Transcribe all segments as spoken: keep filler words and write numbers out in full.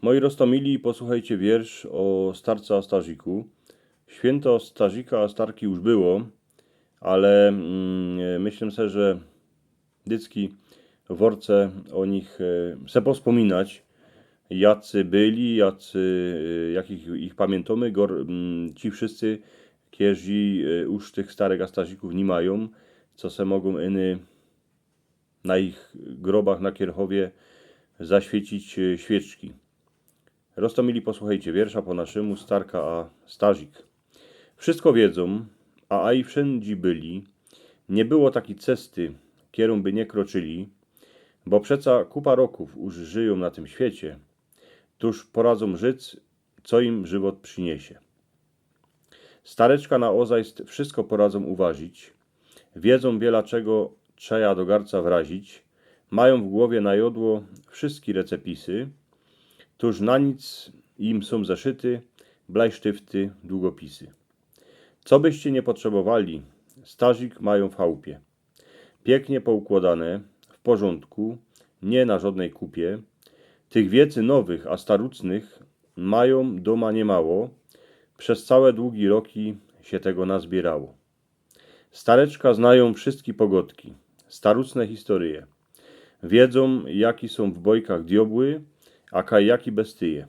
Moi roztōmili, posłuchejcie wiersz ô starce a starziku. Świynto starzika a starki już było, ale mm, myślã se, że dycki wŏrce ô nich e, se pospōminać, jacy byli, jacy, e, jakich ich pamiyntómy. Gor, mm, ci wszyscy, kierzy e, już tych starek a starzików ni majōm, co se mogōm iny na ich grobach na Kierchowie zaświecić e, świyczki. Roztōmili, posłuchejcie wiersza po naszymu, starka a starzik. Wszystko wiedzōm, a aj wszędzi byli, niy było takij cesty, kierōm by niy kroczyli, bo przeca kupa rokōw już żyjōm na tym świecie, tōż poradzōm żyć, co im żywot prziniysie. Stareczka na ôzajst wszystko poradzōm uważyć, wiedzōm wiela czego trzeja do garca wrazić, majōm w głowie na jodło wszyjske recepisy, tōż na nic im sōm zaszyte blajsztyfty, długopisy. Co byście niy potrzebowali, starzik majōm w chałupie. Piyknie poukłodane, w porzōndku, niy na żodnyj kupie. Tych wiecy nowych a starucnych majōm dōma niymało, przez cołke długi roki sie tego nazbierało. Stareczka znajōm wszyjske pogodki, starucne historyje. Wiedzōm, jaki sōm w bojkach diobły, a kaj jaki bestyje.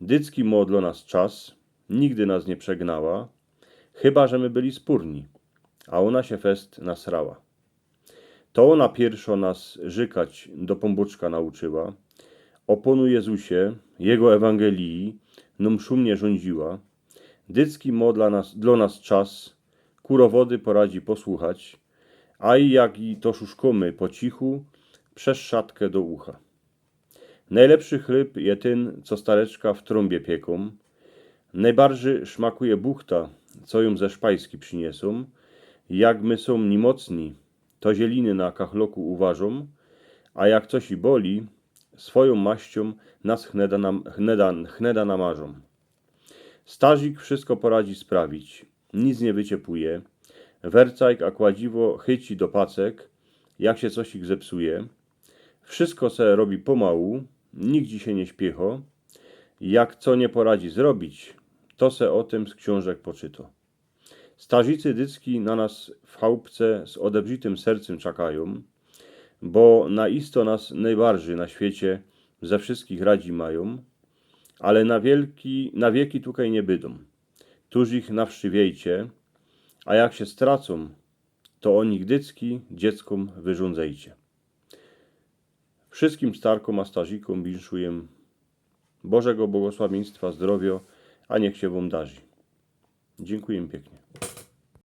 Dycki mŏ dlŏ nas czas, nigdy nas niy przegnała, chyba że my byli spōrni, a ôna sie fest nasrała. To ôna piyrszŏ nas rzykać do Pōnbōczka nauczyła, ô Pōnu Jezusie, Jego Ewangeliji nōm szumnie żōndziła. Dycki mŏ dlŏ nas, dlŏ nas czas, kurowody poradzi posłuchać, a i jak i to szuszkōmy po cichu, przez szatke do ucha. Nojlepszy chlyb je tyn, co stareczka w trōmbie piykōm. Nojbarży szmakuje buchta, co jōm ze szpajski prziniesōm. Jak my sōm nimocni, to zieliny na kachloku uwarzōm, a jak coś i boli, swojōm maściōm nas chneda, nam, chneda, chneda namarzōm. Starzik wszystko poradzi sprawić, nic niy wyciepuje. Wercajk a kładziwo chyci do pacek, jak sie coś ich zepsuje. Wszystko se robi pomału, nigdzie sie niy śpiechŏ. Jak co niy poradzi zrobić, to se ô tym z ksiōnżek poczytŏ. Starzicy dycki na nas w chałupce z ôdebrzytym sercym czakajōm, bo na isto nas nojbarży na świecie ze wszyjskich radzi majōm, ale na wielki, na wieki tukej niy bydōm. Tōż ich nawszywiejcie, a jak sie stracōm, to ô nich dycki dzieckōm wyżōndzejcie. Wszyskim starkōm a starzikōm winszujōm Bożego błogosławieństwa, zdrowiŏ, a niych sie wōm darzi. Dziynkuję piyknie.